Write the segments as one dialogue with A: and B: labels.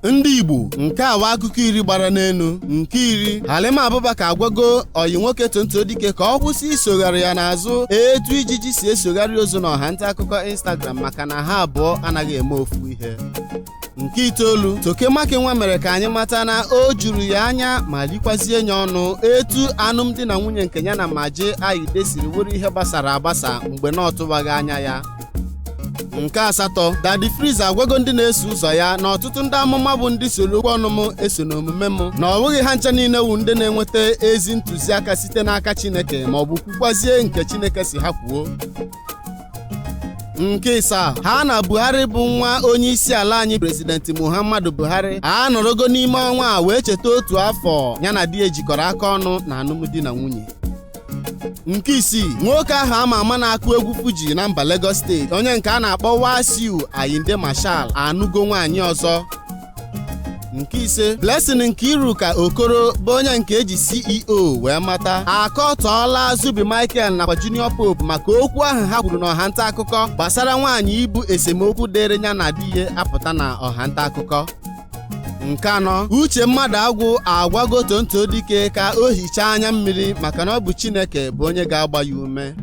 A: Ndị Igbo, nke a wa akụkọ 10 gbara n'elu. Nke 10, Halima Abubakar agwago oyi nwoke Tonto Dike ka ọ kwụsị isogharị ya n'azụ etu ijiji si esogharị ozu n'ọha nta akụkọ Instagram, maka na ha abụọ anaghị eme ofu ihe. Nke 9, Toke Makinwa mere ka anyị mata na o juru ya anya ma likwazie ya ọnụ etu alụmdi na nwunye nke ya na Maje Ayide siri wụrụ ihe gbasara agbasa mgbe na ọtụwaghị anya ya. Nke 8, Daddy Freeze agwago ndị na-eso ụzọ ya na ọtụtụ ndị amụma bụ ndị soro okwu ọnụ m eso n'omume m, na ọ bụghị ha ncha niile wu ndị na-enweta ezi ntụziaka site n'aka Chineke ma ọ bụ kwukwazie nke Chineke si ha kwuo. Nke 7, ha na Buhari bụ nwa onye isi ala anyị, President Muhammadu Buhari, anọrọgo n'ime ọnwa a wee cheta otu afọ ya na di ya jikọrọ aka ọnụ na alụmdi na nwunye. Nke 6, nwoke ahụ ama ama na-akụ egwu Fuji na mba Lagos Steeti, onye nke a na-akpọ Wasiu Ayinde Marshal, anụgo nwaanyị ọzọ. Nke 5, Blessing Nkiruka Okoro bụ onye nke eji CEO wee mata, akọtọọla Zubi Michael nakwa Junior Pope maka okwu ahụ ha kwuru n'ọha nta akụkọ gbasara nwaanyị ibu esemokwu dịrị ya na di ya apụta na ọha nta akụkọ. Nke 4, Uche Mmadụ Agwụ agwago Tonto Dike ka o hichaa anya mmiri maka na ọ bụ Chineke bụ onye ga-agba ya ume.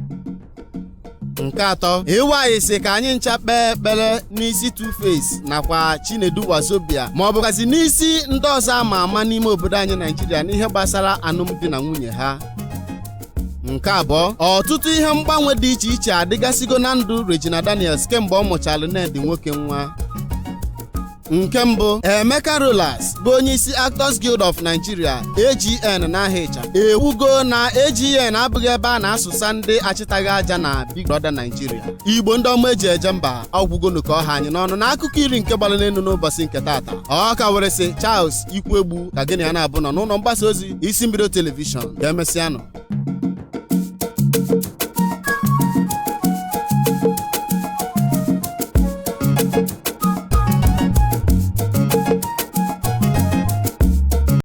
A: Nke 3, ịwaanyị si ka anyị ncha kpee ekpere n'isi Two-Face nakwa Chinedu Wazobia ma ọ bụgazi n'isi ndị ọzọ ama ama n'ime obodo anyị Naijiria n'ihe gbasara alụmdi na nwunye ha. Nke 2, ọtụtụ ihe mgbanwe dị iche iche adịgasịgo na ndụ Regina Daniels kemgbe ọ mụchalụ Ned nwoke nwa. Nke 1, Emeka Rollas bụ onye isi Actors Guild of Nigeria, AGN n'aha ịcha, ewugo na AGN abụghị ebe a na-asụsa ndị achịtaghị aja na Big Brother Nigeria. Igbo ndị ọma eji eje mba, ọgwụgonu ka ọha anyị n'ọnụ na akụkọ 10 nke gbara n'elu n'ụbọchị nke taata. Ọ ka were sị Charles Ikwuegbu ka gịnị ya na-abụ nọ n'ụlọ mgbasa ozi Isi Mbido Television. Ka emesịanụ.